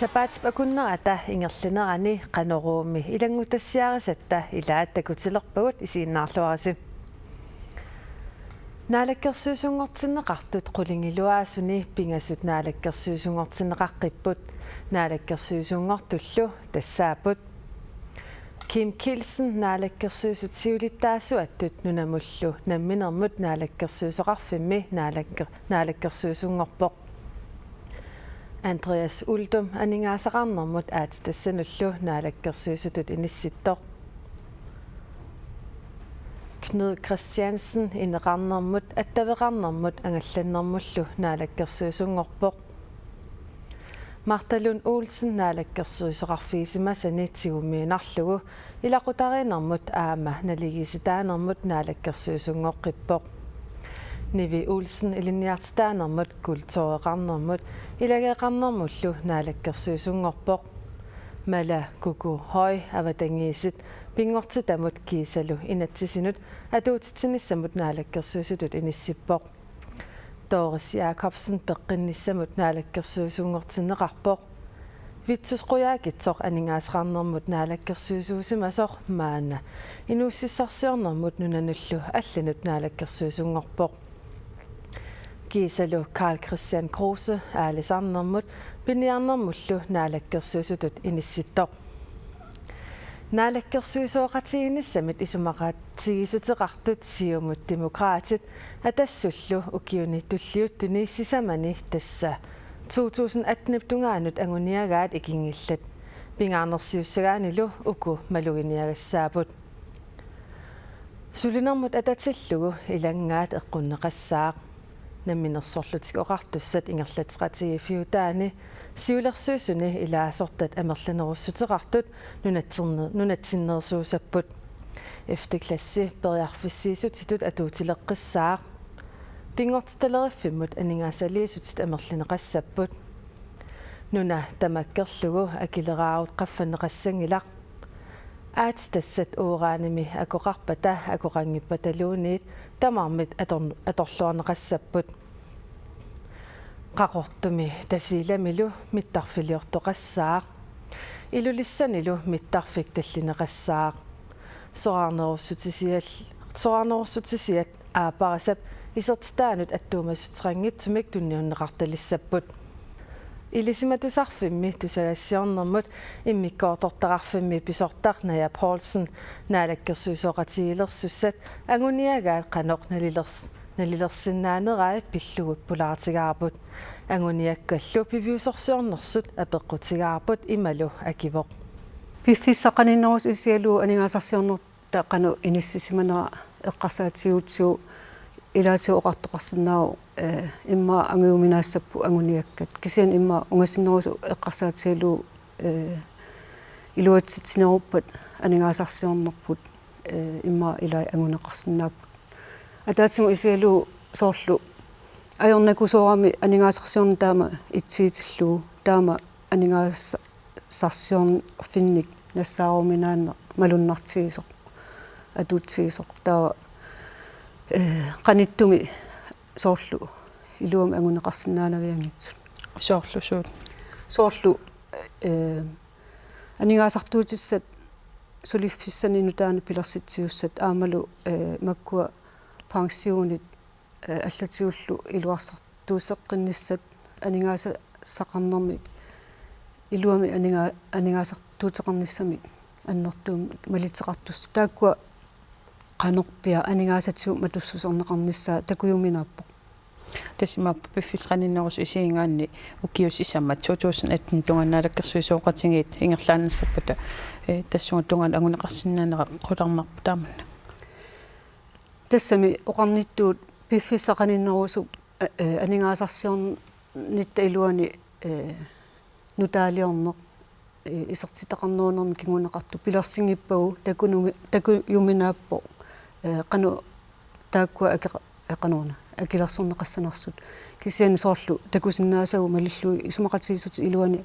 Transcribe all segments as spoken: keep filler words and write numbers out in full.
Sapaatip akunnerata ingerlanerani Qanoruumi ilanngutassiarisatta ilaat takutilerpagut, isiginnaarluarisi. Naalakkersuisunngortinneqartut qulingiluaasuni pingasut naalakkersuisunngortinneqaqqipput, naalakkersuisunngortullu tassaapput: Kim Kielsen Naalakkersuisut siulittaasuattut nunamullu namminermut naalakkersuisoqarfimmi naalakker-, naalakkersuisunngorpoq. Andreas Uldum aningaasaqarnermut aatsitassanullu naalakkersuisutut inissittoq. Knud Kristiansen ineqarnermut, attaveqarnermut angallannermullu naalakkersuisunngorpoq. Martha Lund Olsen naalakkersuisoqarfigisimasani tigummiinnarlugu ilaqutariinnermut aamma naligiissitaanermut naalakkersuisunngoqqippoq. Nivi Olsen ilinniartitaanermut, kultureqarnermut ilageeqarnermullu naalakkersuisunngorpoq. Mala Kuku Høy avatangiisit pinngortitamut kiisalu inatsisinut atuutitsinissamut naalakkersuisutut inissippoq. Doris Jakobsen peqqinnissamut naalakkersuisunngortinneqarpoq. Vittus Qujaukitsoq aningaasaqarnermut naalakkersuisuusimasoq maanna inuussutissarsiornermut nunanullu allanut naalakkersuisunngorpoq. Kiisalu Karl-Kristian Kruse aalisarnermut piniarnermullu naalakkersuisutut inissittoq. Naalakkersuisooqatigiinnissamit isumaqatigiissuteqartut Siumut, Demokraatit Atassullu ukiuni tulliuttuni sisamani, tassa to tusind atten tungaanut anguniagaat, ikinngillat. Pingaarnersiussagaannilu uku maluginiagassaapput. Sulinermut atatillugu ilanngaat eqqunneqassaaq. Namminersorlutik Oqartussat ingerlatseqatigiiffiutaani siulersuisuni ilaasortat amerlanerussuteqartut nunatsinne-, nunatsinneersuussapput. F-klassi periarfissiissutitut atuutileqqissaaq. Pinngortitaleriffimmut aningaasaliissutit amerlineqassapput. Nuna tamakkerlugu akileraarut qaffanneqassanngilaq. Aatsitassat uranimi akoqarpata akoqanngippataluunniit tamarmit ator-, atorluarneqassapput. Qaqortumi Tasiilamilu mittarfiliortoqassaaq. Ilulissanilu mittarfik tallineqassaaq. Soraarnerussutisial-, soraarnerussutisiat aapparisap isertitaanut attuumassuteqanngitsumik tunniunneqartalissapput. Ilisimatusarfimmi tusagassiornermut immikkoortortaqarfimmi pisortaq Naja Poulsen naalakkersuisooqatigiilersussat anguniagaat qanoq nalilers-, nalilersinnaanerai pillugu pulaartigaarput. Anguniakkallu piviusorsiornersut apeqqutigaarput imalu akivoq: Piffissaq qaninnerusoq isigalugu aningaasarsiornerta qanoq inissisimanera eqqarsaatigigutsigu ilaatigut oqartoqarsinnaavoq, eh, immaqa angujuminaassapput anguniakkat. Kisianni immaqa ungasinnerusoq eqqarsaatigalugu, eh, iluatsitsineruppat aningaasarsiornerput, eh, immaqa ilai anguneqarsinnaapput. Ataatsimut isigalugu soorlu ajornakusoorami aningaasarsiorneq taama ittuutillugu, taama aningaasarsiornerfinnik nassaaruminaanneq malunnartigisoq, atuutigisoq. Taava, eh, qanittumi soorlu iluamik anguneqarsinnaanavianngitsut. Soorlu suut? Soorlu, eh, aningaasartuutissat suliffissanik nutaanik pilersitsisussat aammalu, eh, makkua pensionit, eh, allatigullu iluarsartuusseqqinnissat aningaasaqarnermik iluamik aninga-, aningaasartuuteqarnissamik annertuumik malitseqartussat. Taakkua qanorpiaq aningaasatigut matussuserneqarnissaa takujuminaappoq. Tassa imaappoq piffissaq qaninnerusoq isigigaanni ukiut sisamat to tusind atten tungaanut naalakkersuisooqatigiit ingerlaannassappata, eh, tassunga tungaanut anguneqarsinnaanera qularnarpoq taamanna. Tassami oqarnittut piffissaq qaninnerusoq, eh, eh, aningaasarsiornitta iluani, eh, nutaaliorneq, eh, isertitaqarnerunermik kinguneqartoq pilersinngippagu takunumi-, takujuminaappoq, eh, qanoq taakkua akeqa-, eh, qanoruna akilersorneqassanersut. Kisianni soorlu takusinnaasagut malillugit isumaqatigiissutit iluani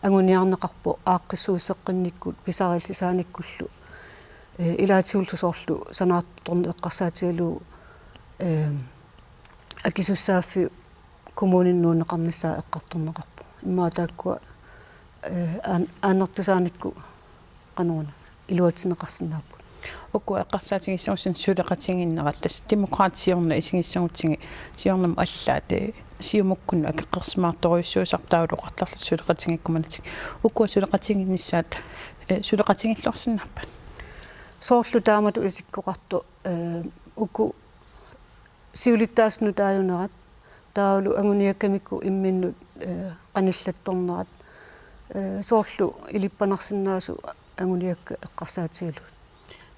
anguniarneqarpoq aaqqissuusseqqinnikkut pisariillisaanikkullu. Eh, ilaatigullu soorlu sanaartorneq eqqarsaatigalugu, eh, akisussaaffiup kommuninut nuunneqarnissaa eqqartorneqarpoq. Immaqa taakkua Ee, aan-, aannertusaanikkut qanoruna iluatsinneqarsinnaapput. Uku eqqarsaatigissagutsigu suleqatigiinnerat, tassa Demokraatit siorna isigissagutsigit siornamut allaat, ee, Siumukkunnut akeqqersimaartorujussuusarput taavalu oqartarlutik suleqatigiikkumanatik. Uku suleqatigiinnissaat, ee, suleqatigiilluarsinnaappat? Soorlu taamatut isikkoqartoq, ee, uku siulittaasunik nutaajunerat, taavalu anguniakkamikkut imminnut, ee, qanillattornerat, ee, soorlu ilippanarsinnaasut anguniakkat eqqarsaatigalugit.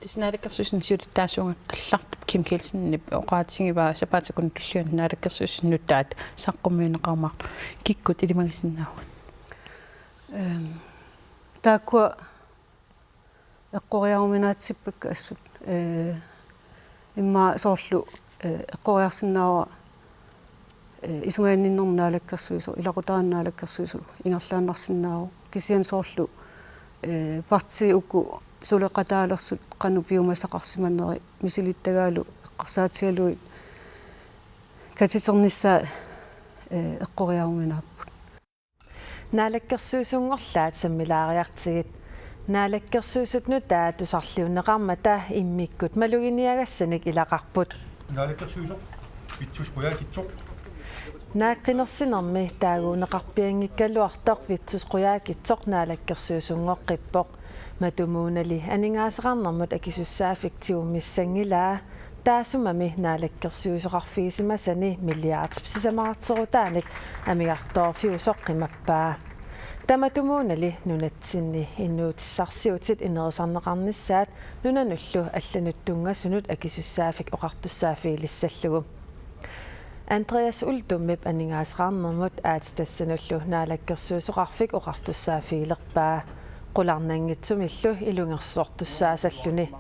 Tassa Naalakkersuisuni siulittaasuugallartup Kim Kielsenip oqaatigivaa sapaatip akunnerani tulliuttuni Naalakkersuisut nutaat saqqummiunneqarumaartut. Kikkut ilimagisinnaavugut? Ehm, taakkua eqqoriaruminaatsippakka assut. Ee, immaqa soorlu, ee, eqqoriarsinnaavara, ee, isumaginninnermut naalakkersuisoq, ilaqutariinnut naalakkersuisoq ingerlaannarsinnaavoq. Kisianni soorlu, ee, partiit uku suleqataalersut qanoq piumasaqarsimaneri misilittagaalu eqqarsaatigalugit katiternissaat, ee, eqqoriaruminaapput. Naalakkersuisunngorlaat sammilaariartigit. Naalakkersuisut nutaat tusarliunneqarmata immikkut maluginiagassanik ilaqarput. Naalakkersuisoq Vittus Qujaukitsoq. Naak qinersinermi taaguunneqarpianngikkaluartoq Vittus Qujaukitsoq naalakkersuisunngoqqippoq. Matumuunali aningaasaqarnermut akisussaaffik tigummissanngilaa. Taassumami naalakkersuisoqarfigisimasani milliardip sisamaraatserutaanik amigartoorfiusoq qimappaa. Tamatumuunali nunatsinni inuutissarsiutit inerisarneqarnissaat nunanullu allanut tunngasunut akisussaaffik oqartussaaffigilissallugu. Andreas Uldumip aningaasaqarnermut aatsitassanullu naalakkersuisoqarfik oqartussaaffigilerpaa. Qularnanngitsumillu ilungersortussaasalluni.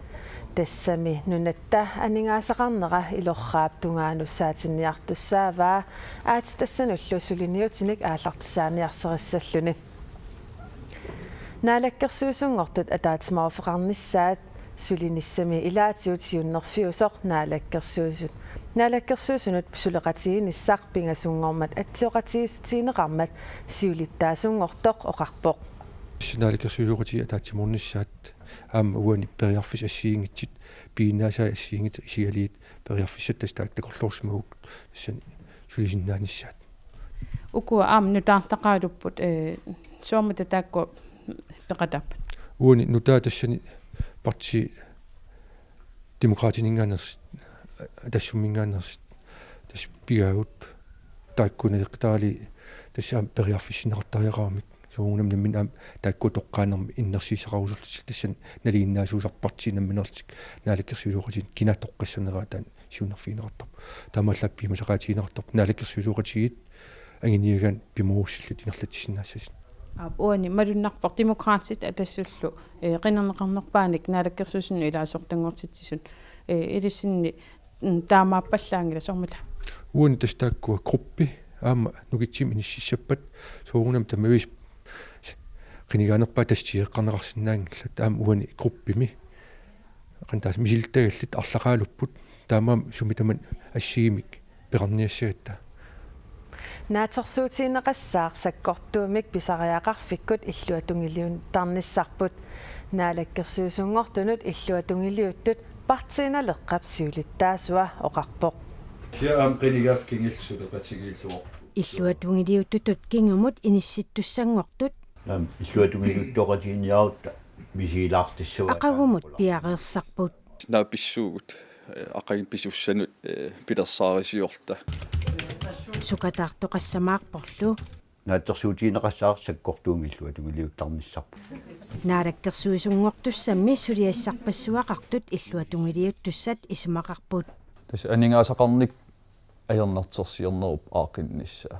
Tassami nunatta aningaasaqarnera ilorraap tungaanut saatinniartussaavaa aatsitassanullu suliniutinik aallartisaaniarsarissalluni. Naalakkersuisunngortut ataatsimoorfeqarnissaat sulinissami ilaatigut siunnerfiusoq naalakkersuisut. Naalakkersuisunut suleqatigiinnissaq pingasunngormat atsioqatigiissutigineqarmat siulittaasunngortoq oqarpoq. Naalakkersuisooqatigiit ataatsimoornissaat aamma uani periarfissat assigiinngitsut, piginnaasai assigiinngitsut isigalugit periarfissat tassa taakku takorloorsimagukku tassani sulisinnaanissaat. Ukua aamma nutaartaqaalupput, ee, soormita taakku peqataapput? Uani nutaat tassani partii Demokraatininngaanneersut, Atassumminngaanneersut, tassa pigaagut taakku naleqqitarali tassa aamma periarfissinneqartariaqaramik. Soorunami nammineq aamma taakku toqqaannarmik innersuussaqarusullutik tassani nalinginnaasuusarput partiit nammineerlutik naalakkersuisooqatigiit kina toqqassaneraa taanna siunnerfigineqartarpoq. Taamaallaat piumasaqaatigineqartarpoq naalakkersuisooqatigiit anguniagaanni pimoorussillutik ingerlatsisinnaassasut. Aap, uani malunnarpoq Demokraatit Atassullu, ee, qinerneqarnerpaanik naalakkersuisunut ilaasortanngortitsisut, ee, ilissinni, mm, taamaappallaanngilaq soormita? Uani tassa taakkua gruppi aamma nukittuumik inississappat soorunami tamaviisa qinigaanerpaat tassa tigeqqarneqarsinnaanngillat aamma uani gruppimi qantaas misilittagallit arlaqaalupput taamaammat sumi tamanut assigiimmik peqarniassagatta. Naatsorsuutigineqassaaq sakkortuumik pisariaqarfikkut illuatungiliuttarnissarput. Naalakkersuisunngortunut illuatungiliuttut Partii Naleqqap siulittaasua oqarpoq. Sia aamma qinigaaffik kingulleq suleqatigiilluarpoq. Illuatungiliuttutut kingumut inissittussanngortut. Aamma illuatungiliuttooqatigiinniarutta misigilaartissavat. Aqagumut piareersarput. Naapissuugut, ee, aqagu pisussanut, ee, pilersaarisiorta. Sukataartoqassamaarporlu. Naatsorsuutigineqassaaq sakkortuumik illuatungiliuttarnissarput. Naalakkersuisunngortussammi suliassarpassuaqartut illuatungiliuttussat isumaqarput. Tassa aningaasaqarnikkut ajornartorsiornerup aaqqinnissaa.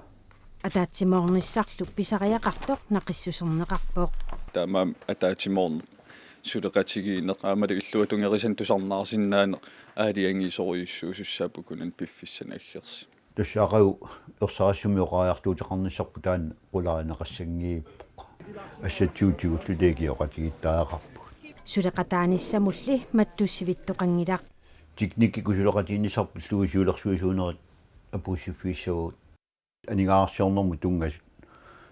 Ataatsimoornissarlu pisariaqartoq naqissuserneqarpoq. Taamaammat ataatsimoorneq, suleqatigiinneq aammalu illuatungerisanik tusarnaarsinnaaneq aalajangiisorujussuusussaapput ukunani piffissani aggersuni. Tassa aqagu ersarissumik oqariartuuteqarnissarput taanna qularineqassanngiippoq. Assatsigut tigulluta ikioqatigiittariaqarpugut. Suleqataanissamulli mattussivittoqanngilaq. Teknikkikkut suleqatigiinnissarput pillugu siulersuisuunerit apuussiffigissavagut. Aningaasarsiornermut tunngasut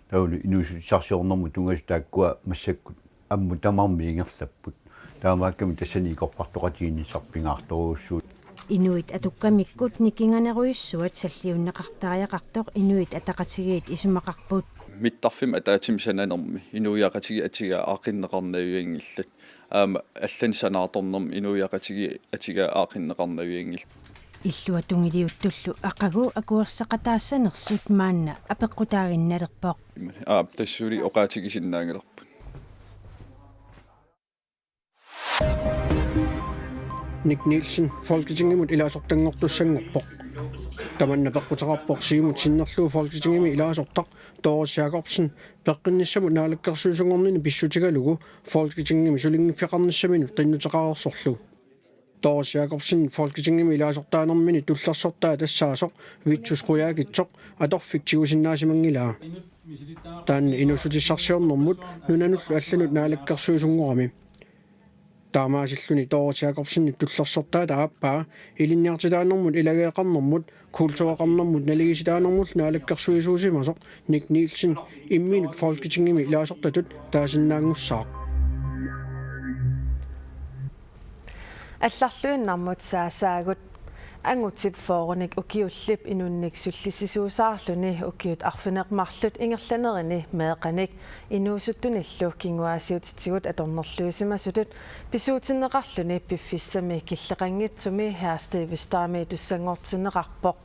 Taavalu inuussutissarsiornermut tunngasut taakkua massakkut ammut tamarmik ingerlapput. Taamaakkami tassani ikorfartoqatigiinnissaq pingaartorujussuuvoq. Inuit atukkamikkut nikinganerujussuat salliunneqartariaqartoq Inuit Ataqatigiit isumaqarput. Mittarfimmik ataatsimik sananermi inuiaqatigiit atiga aaqqinneqarnavianngillat. Aamma allanik sanaartornermi inuiaqatigiit atiga aaqqinneqarnavianngillat. Illuatungiliuttullu aqagu akuersaqataassanersut maanna apeqqutaaginnalerpoq. Aap, tassa suli oqaatigisinnaanngilarput. Nick Nielsen Folketingimut ilaasortanngortussanngorpoq. Tamanna peqquteqarpoq Siumut sinnerlugu Folketingimi ilaasortaq Doris Jakobsen peqqinnissamut naalakkersuisunngornini pissutigalugu Folketingimi sulinngiffeqarnissaminut qinnuteqareersorlu. Doris Jakobsen Folketingimi ilaasortaanermini tullersortaa tassaasoq Vittus Qujaukitsoq atorfik tigusinnaasimanngilaa. Taanna inuussutissarsiornermut nunanullu allanut naalakkersuisunngorami. Taamaasilluni Doris Jakobsenip tullersortaata aappaa ilinniartitaanermut ilageeqarnermut kultureqarnermut naligiissitaanermullu naalakkersuisuusimasoq Nick Nielsen imminut Folketingimi ilaasortatut taasinnaanngussaaq. Allarluinnarmut saasaagut. Angutip fyrrenik ukiullip inunnik sullissisuusaarluni ukiut arfineq-marluk ingerlanerini meeqqanik inuusuttunillu kinguaassiuutitigut atornerluisimasutut pisuutinneqarluni piffissami killeqanngitsumi Herstedvesterimi tussanngortinneqarpoq.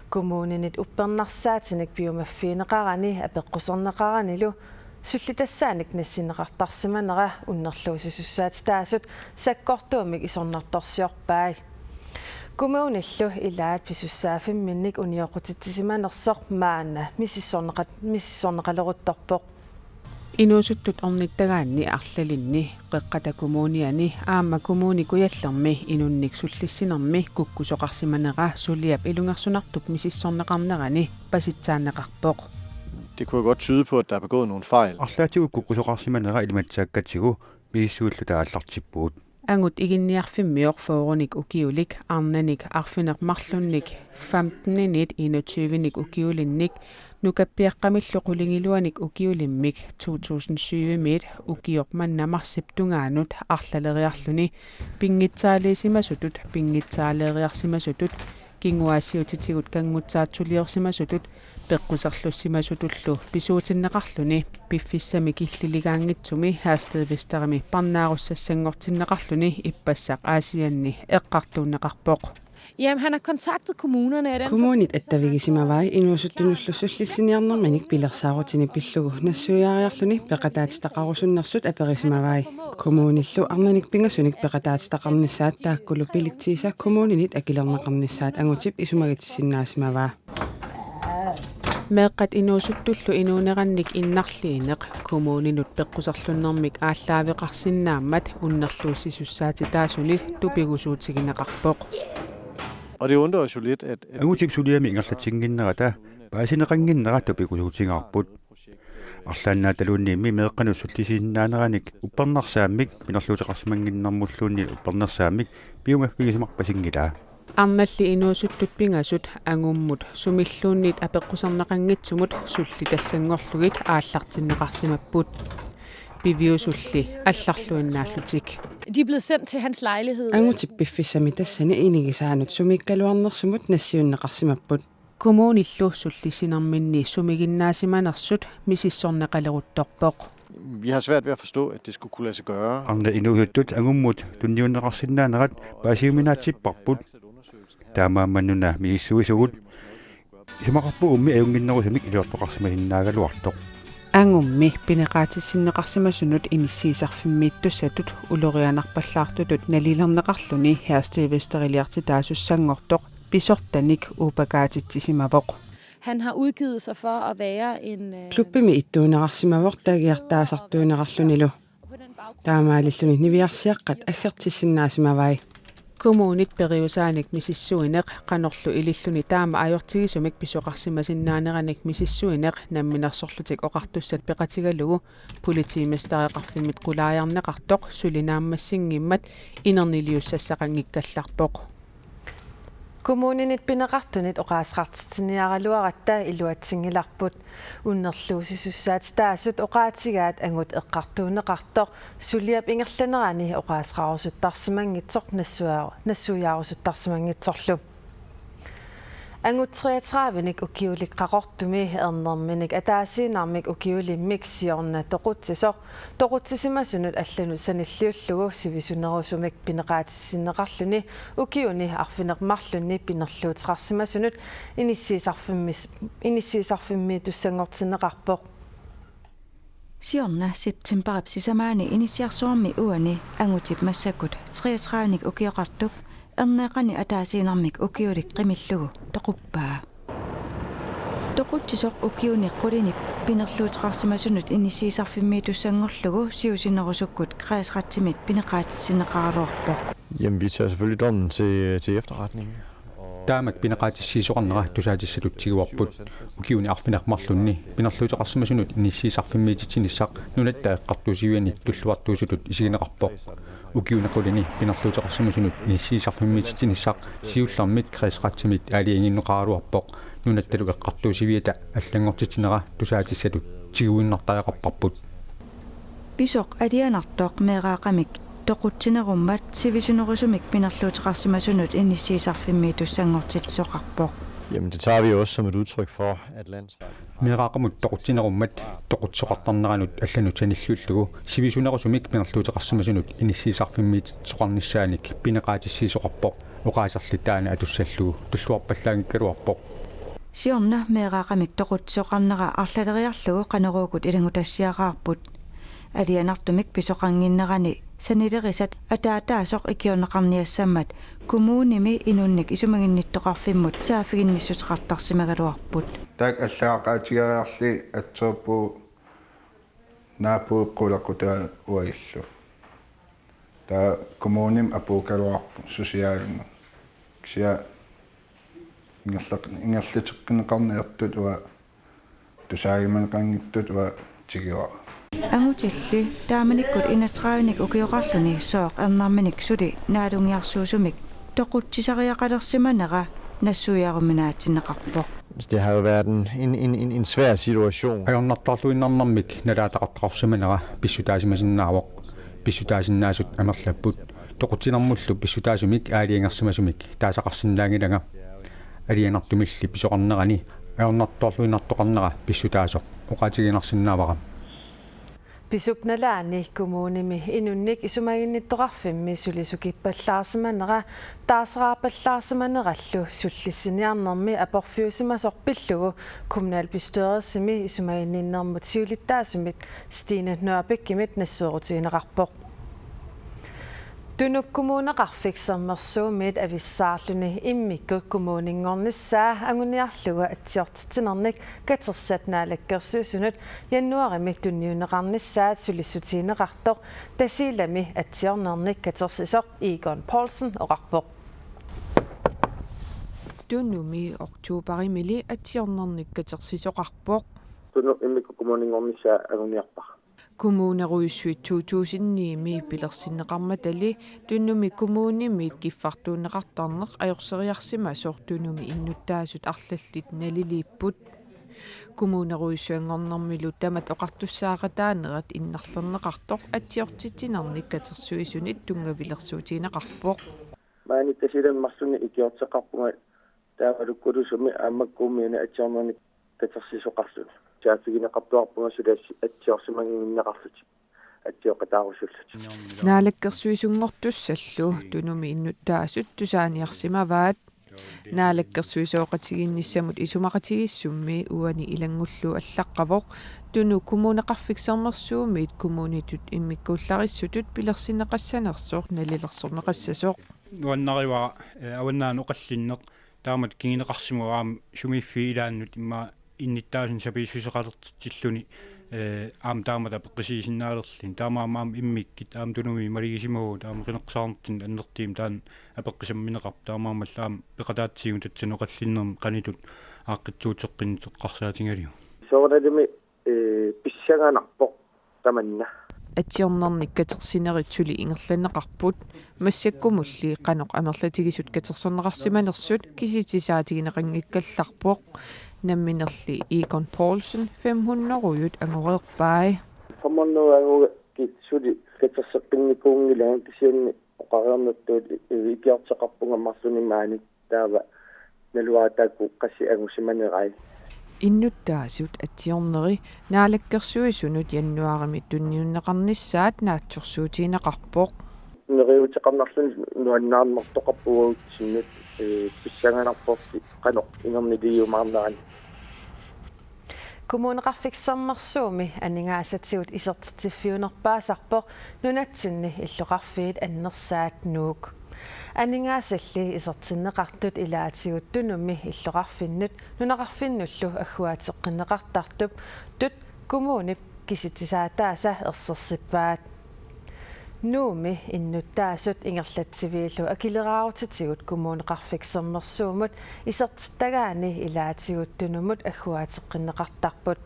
Kommuninit uppernarsaatinik piumaffigineqarani apeqquserneqaranilu sullitassaanik nassinneqartarsimanera unnerluussisussaatitaasut sakkortuumik isornartorsiorpai. Kommunillu ilaat pisussaaffimminnik unioqqutitsisimanersoq maanna misissorneqat-, misissorneqaleruttorpoq. Inuusuttut ornittagaanni arlalinni Qeqqata Kommuniani aamma Kommune Kujallermi inunnik sullissinermi kukkusoqarsimanera suliap ilungersunartup misissorneqarnerani pasitsaanneqarpoq. Det kunne jo godt tyde på, at der er begået nogle fejl. Arlaatigut kukkusoqarsimanera ilimatsaakkatigu misissuilluta aallartippugut. Angut Iginniarfimmioq fyrrenik ukiulik, arnanik arfineq-marlunnik femteninit enogtyvenik ukiulinnik, nukappiaqqamillu qulingiluanik ukiulimmik to tusind syvimiit ukioq manna marsip tungaanut arlaleriarluni pinngitsaaliisimasutut, pinngitsaaleeriarsimasutut, kinguaassiuutitigut kanngutsaatsuliorsimasutut peqquserlussimasutullu pisuutinneqarluni piffissami killiligaanngitsumi Herstedvesterimi parnaarussassanngortinneqarluni ippassaq Aasianni eqqartuunneqarpoq. Jamen, han har kontaktet kommunerne af den Kommunit attavigisimavai inuusuttunullu sullissiniarnerminik pilersaarutinik pillugu nassuiaariarluni peqataatitaqarusunnersut aperisimavai. Kommunillu arnanik pingasunik peqataatitaqarnissaat taakkulu bilitsiisa kommuninit akilerneqarnissaat Angutip isumagitissinnaasimavaa. Meeqqat inuusuttullu inuunerannik innarliineq kommuninut peqquserlunnermik aallaaveqarsinnaammat unnerluussisussaatitaasunit tupigusuutigineqarpoq. Og det undrer os jo lidt, at, at Angutip suliami ingerlatinnginnerata paasineqannginnera tupigusuutigaarput. Arlaannaataluunniimmi meeqqanut sullisisinnaaneranik uppernarsaammik pinerluuteqarsimannginnermulluunniit uppernarsaammik piumaffigisimarpasinngilaa. Arnalli inuusuttut pingasut angummut sumilluunniit apeqquserneqanngitsumut sullitassanngorlugit aallartinneqarsimapput. Piviusulli allarluinnaallutik. De er blevet sendt til hans lejlighed. Angutip piffissami tassani inigisaanut sumiikkaluarnersumut nassiunneqarsimapput. Kommunillu sullissinerminni sumiginnaasimanersut misissorneqaleruttorpoq. Vi har svært ved at forstå, at det skulle kunne lade sig gøre. Arnat inuusuttut angummut tunniunneqarsinnaanerat paasiuminaatsipparput. Taamaammat una misissuisugut. Isumaqarpunga ajunngitsorujussuarmik iliortoqarsimasinnaagaluartoq. Angummi pineqaatissinneqarsimasunut inissiisarfimmiittussatut ulorianarpallaartutut nalilerneqarluni Herstedvesteriliartitaasussanngortoq pisortanik uupakaatitsisimavoq. Han har udgivet sig for at være en, øh, Klubbimi ittuunerarsimavoq tagiartaasartuunerarlunilu. Taamaalilluni niviarsiaqqat aggertissinnaasimavai. Kommunit periusaanik misissuineq qanorlu ililluni taama ajortigisumik pisoqarsimasinnaaneranik misissuineq Namminersorlutik Oqartussat peqatigalugu politimestereqarfimmit qulaajarneqartoq suli naammassinngimmat inerniliussassaqanngikkallarpoq. Kommuninit pineqartunit oqaaseqartitsiniaraluaratta iluatsinngilarput. Unnerluussisussaatitaasut oqaatigaat angut eqqartuunneqartoq suliap ingerlanerani oqaaseqarusuttarsimanngitsoq nassuiaru-, nassuiarusuttarsimanngitsorlu. Angut treogtredive-nik ukiulik Qaqortumi ernerminik ataasiinnarmik ukiulimmik siorna toqutsisoq toqutsisimasunut allanut sanilliullugu sivisunerusumik pineqaatissinneqarluni ukiuni arfineq-marlunni pinerluuteqarsimasunut inissiisarfimmis-, inissiisarfimmiitussanngortinneqarpoq. Siorna septemberip sisamaani inissiarsuarmi uani angutip massakkut treogtredive-nik ukioqartup erneeqqani ataasiinnarmik ukiulik qimillugu toquppaa. Toqutsisoq ukiuni qulini pinerluuteqarsimasunut inissiisarfimmiitussanngorlugu sivisunerusukkut kredsrettimit pineqaatissinneqaraluarpoq. Jamen, vi tager selvfølgelig dommen til, til efterretning. Taamak pineqaatissiisoqarnera tusaatissatut tiguarput. Ukiuni arfineq-marlunni pinerluuteqarsimasunut inissiisarfimmiititsinissaq Nunatta Eqqartuussivianit tulluartuusutut isigineqarpoq. Ukiuni qulini pinerluuteqarsimasunut inissiisarfimmiititsinissaq siullermik kredsrettimit aalajangiunneqaraluarpoq. Nunattalu Eqqartuussiviata allanngortitsinera tusaatissatut tiguinnartariaqarparput. Pisoq alianartoq meeraaqqamik toqutsinerummat sivisunerusumik pinerluuteqarsimasunut inissiisarfimmiitussanngortitsisoqarpoq. Jamen, det tager vi jo også som et udtryk for, at landsretten har Meeraaqqamut toqutsinerummat toqutsisoqartarneranut allanut sanilliullugu sivisunerusumik pinerluuteqarsimasunut inissiisarfimmiititsisoqarnissaanik pineqaatissiisoqarpoq, oqaaserli taanna atussallugu tulluarpallaanngikkaluarpoq. Siorna meeraaqqamik toqutsisoqarnera arlaleriarlugu Qanoruukut ilanngutassiaqaarput. Alianartumik pisoqannginnerani sanilerisat ataataasoq ikiorneqarniassammat kommunimi inunnik isumaginnittoqarfimmut saaffiginnissuteqartarsimagaluarput. Taakku allaqqaatigeriarlugit atserpu naapuiqqulaqqutaa uagillu. Taava kommunimi apuukkaluarpoq susiaagama. Kisianni ingerlaq-, ingerlateqqinneqarniartut uanga tusaagimaneqanngitsutut uanga tigivara. Angutilli taamanikkut enogtredive-nik ukioqarluni sooq ernerminik suli naalungiarsuusumik toqutsisariaqalersimanera nassuiaruminaatsinneqarpoq. Det har jo været en, en, en, en, en svær situation. Ajornartorluinnarnermik nalaataqartaqarsimanera pissutaasimasinnaavoq. Pissutaasinnaasut amerlapput. Toqutsinermullu pissutaasumik aalajangersimasumik taasaqarsinnaanngilanga. Alianartumilli pisoqarnerani ajornartorluinnartoqarnera pissutaasoq oqaatigiinnarsinnaavara. Pisup nalaani kommunimi inunnik isumaginnittoqarfimmi sulisukippallaarsimanera taasaraarpallaarsimanerallu sullissiniarnermi aporfiusimasoq pillugu kommunalbestyrelsimi isumaginninnermut siulittaasumit Stine Nørbækimit nassuerutigineqarpoq. Tunup Kommuneqarfik Sermersuumiit avissaarluni immikkut kommuninngornissaa anguniarlugu atsiortitsinernik katersat Naalakkersuisunut januaarimi tunniunneqarnissaat sulissutigineqartoq Tasiilami atsiornernik katersisoq Egon Poulsen oqarpoq. Tunumi oktoberimili atsiornernik katersisoqarpoq. Tunup immikkut kommuninngornissaa anguniarpara. Kommunerujussuit to tusind ni-mi pilersinneqarmatali Tunumi kommunimiit kiffartuunneqartarneq ajorseriarsimasoq Tunumi innuttaasut arlallit naliliipput. Kommunerujussuanngornermilu tamat oqartussaaqataanerat innarlerneqartoq atsiortitsinernik katersuisunit tunngavilersuutigineqarpoq. Maani Tasiilami marlunnik ikiorteqarpunga taamalu Kulusummi aamma kommunimi atsiornernik katersisoqarluni. Saaffigineqartuarpunga suli assi-, atsiorsimannginneqarlutik. Atsioqataarusullutik. Naalakkersuisunngortussallu Tunumi innuttaasut tusaaniarsimavaat. Naalakkersuisooqatigiinnissamut isumaqatigiissummi uani ilanngullugu allaqqavoq Tunu Kommuneqarfik Sermersuumiit kommunitut immikkuullarissutut pilersinneqassanersoq nalilersorneqassasoq. Nuannarivara, eh, avannaani oqallinneq taamatut kinguneqarsimavoq aamma sumiiffiit ilaannut immaqa innuttaasunik sapiissuseqalertitsilluni, eh, aamma taamatut apeqqutissinnaalerluni. Taamaammat aamma immikkut aamma Tunumi malugisimavagut aamma qineqqusaarnertigut annertuumik taanna apeqqusammineqarpoq. Taamaammallu aamma peqataatsitigut tassani oqallinnermi qanoq ittut aaqqissuusseqqinneq eqqarsaatigalugu. Soorunalimi, eh, pissanganarpoq tamanna. Atsiornernik katersinerit suli ingerlanneqarput, massakkumulli qanoq amerlatigisut katersorneqarsimanersut kisitsisaatiginiarneqanngikkallarpoq. Namminerli Egon Poulsen fem hundrede angoreerpai. Qamannu anguga kitsuli katerseqqinnikuunngilaat kisianni oqareernertut ikiorteqarpunga marlunnik maani taava naluara taakku qassit angusimanerai. Innuttaasut atsiorneri Naalakkersuisunut januaarimi tunniunneqarnissaat naatsorsuutigineqarpoq. Neriuuteqarnarluni nuannaarnartoqarpoq uagutsinnut, ee, pissanganarporli qanoq ingerlaliumaarnerani. Kommuneqarfik Sermersuumi aningaasatigut isertitsiffiunerpaasarpoq nunatsinni illoqarfiit annersaat Nuuk. Aningaasalli isertinneqartut ilaatigut Tunumi illoqarfinnut nunaqarfinnullu agguaateqqinneqartartup tut kommunip kisitsisaataasa ersersippaat. Nuummi innuttaasut ingerlatsiviillu akileraarutitigut Kommuneqarfik Sermersuumut isertittagaanni ilaatigut Tunumut agguaateqqinneqartarput.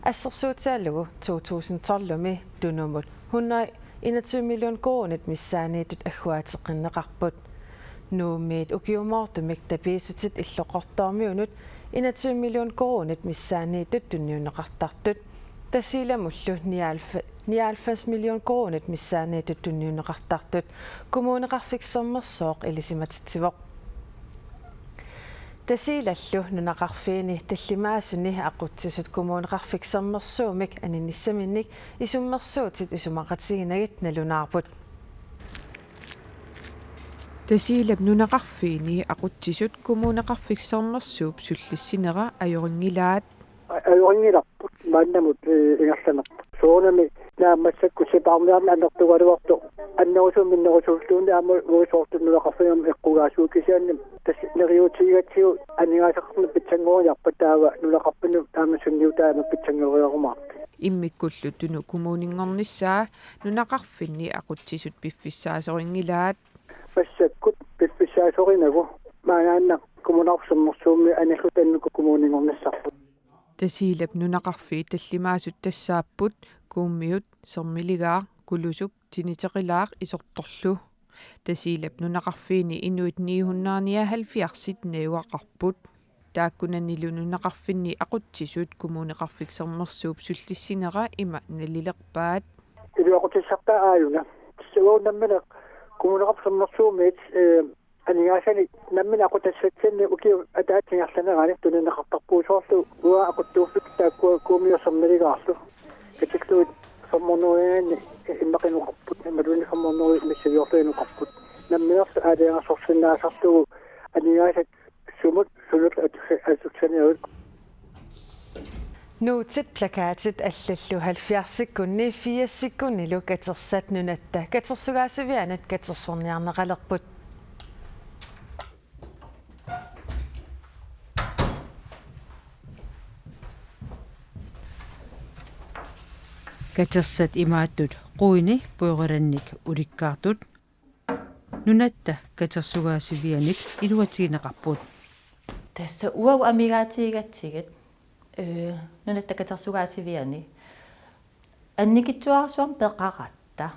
Assersuutigalugu to tusind tolvimi Tunumut hundrede enogtyve million koruunit missaanniittut agguaateqqinneqarput. Nuummiit ukiumoortumik tapiissutit Illoqqortoormiunut enogtyve million koruunit missaanniittut tunniunneqartartut. Tasiilamullu nioghalv-, nioghalvfems million koruunit missaanniittut tunniunneqartartut Kommuneqarfik Sermersooq ilisimatitsivoq. Tasiilallu nunaqarfiini tallimaasuni aqutsisut Kommuneqarfik Sermersuumik aninissaminnik isummersuutit isumaqatiginagit nalunaarput. Tasiilap nunaqarfiini aqutsisut Kommuneqarfik Sermersuup sullissinera ajorinngilaat. Ajorinngilarput maannamut, ee, ingerlanerput. Soorunami naammassakkut sipaarniarneq annertugaluartoq annerusumik minnerusulluunniit aamma uagut soorlu nunaqarfimmut eqqugaasugut kisianni tassa neriuutigigatsigu aningaasaqarneq pitsanngoriarpat taava nunaqarfinnut aamma sunniutaa aamma pitsanngoriarumaarpoq. Immikkullu Tunumi kommuninngornissaa nunaqarfinni aqutsisut piffissaasorinngilaat. Massakkut piffissaasorinagu maannaannaq Kommuneqarfik Sermersuumi anilluta Nuuk kommuninngornissarput. Tasiilap nunaqarfiit tallimaasut tassaapput Kuummiut, Sermiligaaq, Kulusuk, Tiniteqilaaq Isortorlu. Tasiilap nunaqarfiini inuit ni hundrede nioghalvfjerds najugaqarput. Taakkunanilu nunaqarfinni aqutsisut Kommuneqarfik Sermersuup sullissinera ima nalilerpaat. Iluaqutissartaa aajuna. Tassa uagut nammineq Kommuneqarfik Sermersuumiit, ee, aningaasanik nammineq aqutassatsinni ukiup ataatsip ingerlanerani tunineqartarpugut soorlu uanga aquttuuffittut taakkua Kuummiut Sermiligaarlu. Katillugit femhundrede immaqa inoqarput, imaluunniit femhundrede misiliorlugit inoqarput. Namminerlu aalajangersorsinnaasarlugu aningaasat sumut sunut atussa-, atussanerit. Nuutit, plakatit allallu halvfjerdsikkunni firsikkunnilu katersat Nunatta Katersugaasivianit katersorniarneqalerput. Katersat imaattut quini pujoralannik ulikkaartut Nunatta Katersugaasivianit iluatigineqarput. Tassa uagut amigaatigigatsigit, ee, Nunatta Katersugaasiviani annikitsuararsuarmik peqaratta.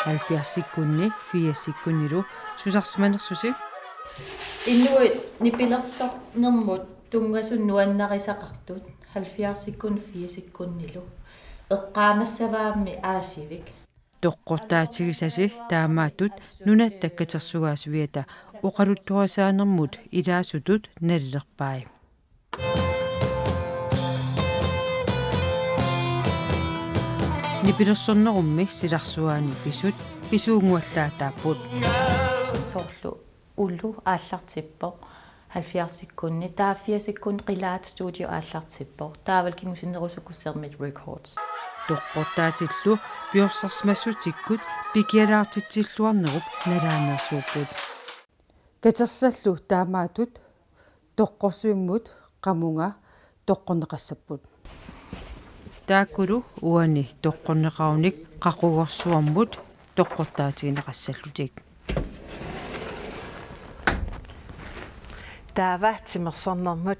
Halvfjerdsikkunni firsikkunnilu susarsimanersusi. Inuit nipilersornermut tunngasut nuannarisaqartut halvfjerdsikkunni firsikkunnilu eqqaamassavaammi aasivik. Toqqortaatigisasi taamaattut Nunatta Katersugaasiviata oqaluttuarisaanermut ilaasutut nalilerpai. Nipilersornerummi silarsuaani pisut pisuunnguallaataapput. Soorlu Ulu aallartippoq halvfjerdsikkunni, taava firsikkunni Qilaat Studio aallartippoq, taavalu kingusinnerusukkut Sermit Records. Toqqortaatillu piorsarsimassutsikkut pikialaartitsilluarnerup nalaannersuupput. Katersallu taamaattut toqqorsivimmut qamunga toqqorneqassapput. Taakkulu uani toqqorneqarunik qaqugorsuarmut toqqortaatigineqassallutik. Taava timersornermut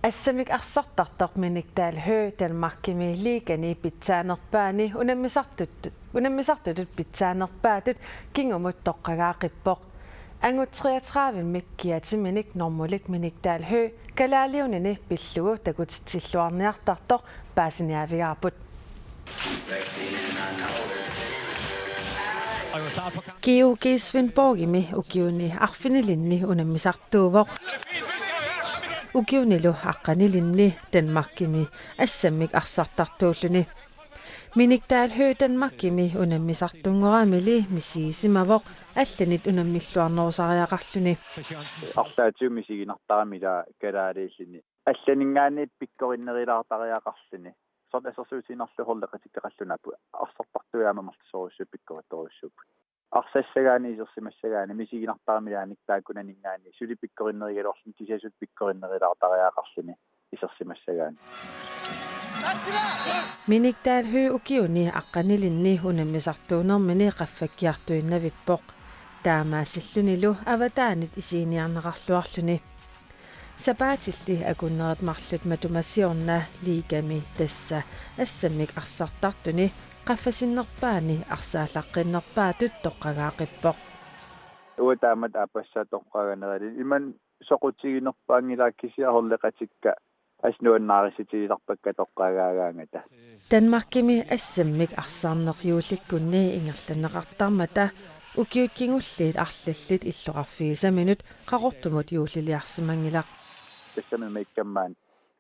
Assammik arsartartoq Minik Dahl Høegh Danmarkimi liigani pitsaanerpaani unammisartut-, unammisartutut pitsaanerpaatut kingumut toqqagaaqippoq. Angut treogtredivemik kiatiminik normulik Minik Dahl Høegh kalaaliunini pillugu takutitsilluarniartartoq paasiniaavigaarput. GOG Svendborgimi ukiuni arfinilinni unammisartuuvoq. Ukiunilu aqqanilinni Danmarkimi assammik arsartartuulluni. Minik Dahl Høegh Danmarkimi unammisartunngoramili misigisimavoq allanit unammilluarnerusariaqarluni. Arlaatigut misiginartarami ila kalaaliilluni. Allaninngaanniit pikkorinnerulaartariaqarluni. Soorlu assersuutigiinnarlugu holdeqatikka qallunaaput arsartartut aamma marlussorujussuit pikkorittorujussuupput. Arsassagaanni isersimassagaanni misiginartarami ilaanni taakkunaninngaanniit suli pikkorinnerugaluarluni kisianni suli pikkorinnerulaartariaqarluni isersimassagaanni. Minik Dahl Høegh ukiuni aqqanilinni unammisartuunermini qaffakkiartuinnavippoq. Taamaasillunilu avataanit isiginiarneqarluarluni. Sapaatilli akunnerit marluk matuma siorna liigami tassa assammik arsartartuni qaffasinnerpaani arsaallaqqinnerpaatut toqqagaaqippoq. Uanga taamatut aappassaa toqqaganerali imannak soqutiginerpaanngilaq kisianni holdeqatikka assut nuannaarissutigisarpakka toqqagaagaangata. Danmarkimi assammik arsarneq juullikkunni ingerlanneqartarmata ukiut kingulliit arlallit illoqarfigisaminut Qaqortumut juulliliarsimanngilaq. Tassami imaakkamaa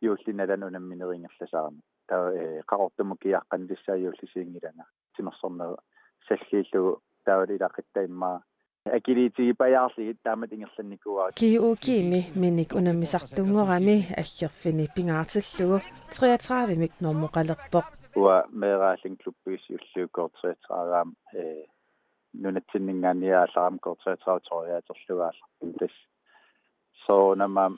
juullinnalan unamminerit ingerlasarami. Taava, eh, Qaqortumut kiaqqannissaa juullisiinngilanga. Timersorneq salliillugu taavalu ilaquttat immaqa akiliutigipajaarlugit taamatut ingerlannikuuara. GOG-mi Minik unammisartunngorami aggerfini pingaartillugu treogtredivemik normoqalerpoq. Uanga meeraallunga klubbigussi ullugu K treogtredive aamma, eh, nunatsinninngaanniit aallarama K treogtredive toriaaterlugu aallarpunga tassa. Soorunami aamma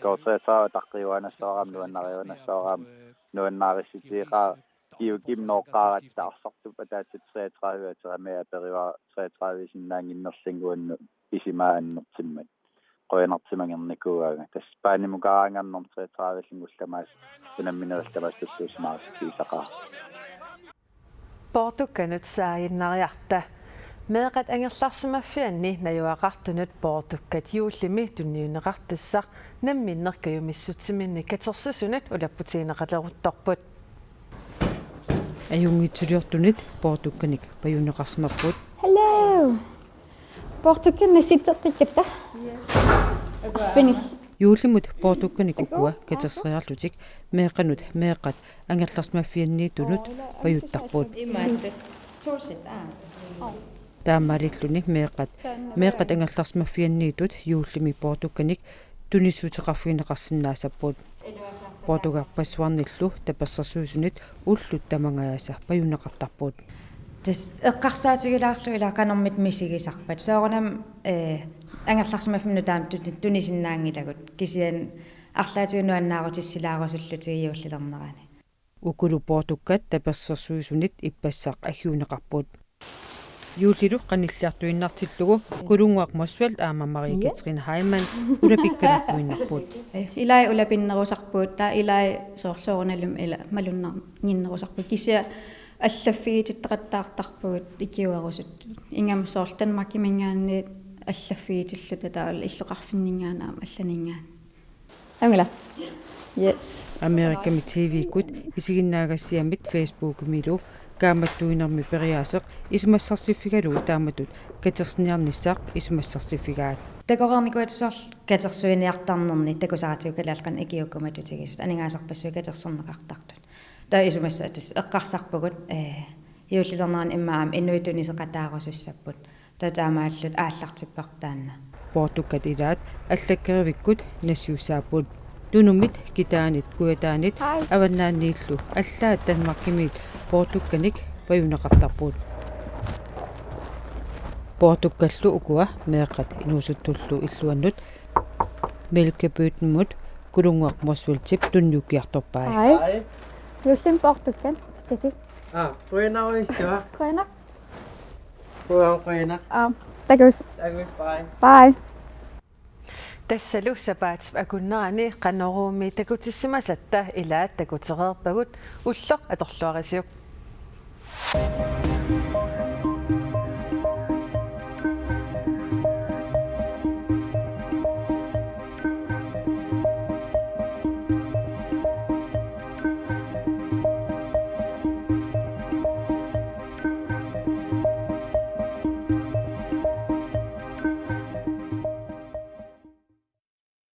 K treogtredive ataqqiuaannassavarama nuannariuaannassavarama nuannaarissutigeqaara. GOG-mi nooqqaaratta arsartup ataatsip treogtredive aterami aperivara treogtredive sinnaannginnerlunga uannut isumaa annertuummat. Qujanartumik angernikuugaanga. Tassa paanimukaaraangaarnermut treogtredive-llu ullamaas unamminerillu tamaasa tulluusimaarutigisaqaara. Poortukkanut saaginnariarta. Meeqqat angerlarsimaffianni najugaqartunut poortukkat juullimi tunniunneqartussaq namminneq kajumissutsiminnik katersusunut ulapputigineqaleruttorput. Ajunngitsuliortunit poortukkanik pajunneqarsimapput. Hello. Poortukkanik nassitseqqikkatta. Fini. Juullimut poortukkanik ukua katerseriarlutik meeqqanut meeqqat angerlarsimaffianniittunut pajuttarput. Taamaalilluni meeqqat, meeqqat angerlarsimaffianniittut juullimi poortukkanik tunissuteqarfigineqarsinnaassapput. Poortugarpassuarnillu tapersersuisunit ullut tamangajaasa pajunneqartarput. Tassa eqqarsaatigilaarlugu ila qanormita misigisarpat. Soorunami, eh, angerlarsimaffimmi nutaamik tuni-, tunisinnaanngilagut. Kisianni arlaatigut nuannaarutissilaarusullutigu juullilernerani. Ukulu poortukkat tapersersuisunit ippassaq aggiunneqarput. Juullilu qanilliartuinnartillugu Kulunnguaq Motzfeldt aamma Marie Katrine Heilmann ulapikkaluttuinnarput. Ilai ulapinnerusarput, taava ilai soor-, soorunalimi ila malunnarnerusarput. Kisianni allaffigitittaqattaartarpugut ikiuerusuttut. Ingammik soorlu Danmarkiminngaanniit allaffigitilluta taavalu illoqarfinninngaanniit aamma allaninngaanniit. Angula. Yes. Amerikami T V-kkut isiginnaagassiamit Facebookimilu kaammattuinermi periaaseq isumassarsiffigalugu taamatut katersiniarnissaq isumassarsiffigaat. Takoreernikuuatit soorlu katersuiniartarnerni takusaratsigu kalaallit qanoq ikiuukkumatutigisut aningaasarpassuit katersorneqartartut. Taava isumassaatit eqqarsarpugut, eh, juullilernerani immaqa aamma inuit tuniseqataarusussapput. Taava taamaalilluta aallartipparput taanna. Poortukkat ilaat allakkerivikkut nassiussaapput. Tunumiit, Kitaaniit, Kujataaniit, Hej. Avannaaniillu allaat Danmarkimiit poortukkanik pajunneqartarput. Poortukkallu ukua meeqqat inuusuttullu illuannut Mælkebøttemut Kulunnguaq Motzfeldtip tunniukkiartorpai. Hej. Hej. Juullimi poortukkat, Sisi. Aa, qujanarujussuaq. Qujanaq. Qujan-, qujanaq. Aa, takuss. Takuss, bye. Bye. Tassalu sapaatip akunnerani Qanoruumi takutissimasatta ilaat takutereerpagut, ulloq atorluarisiuk.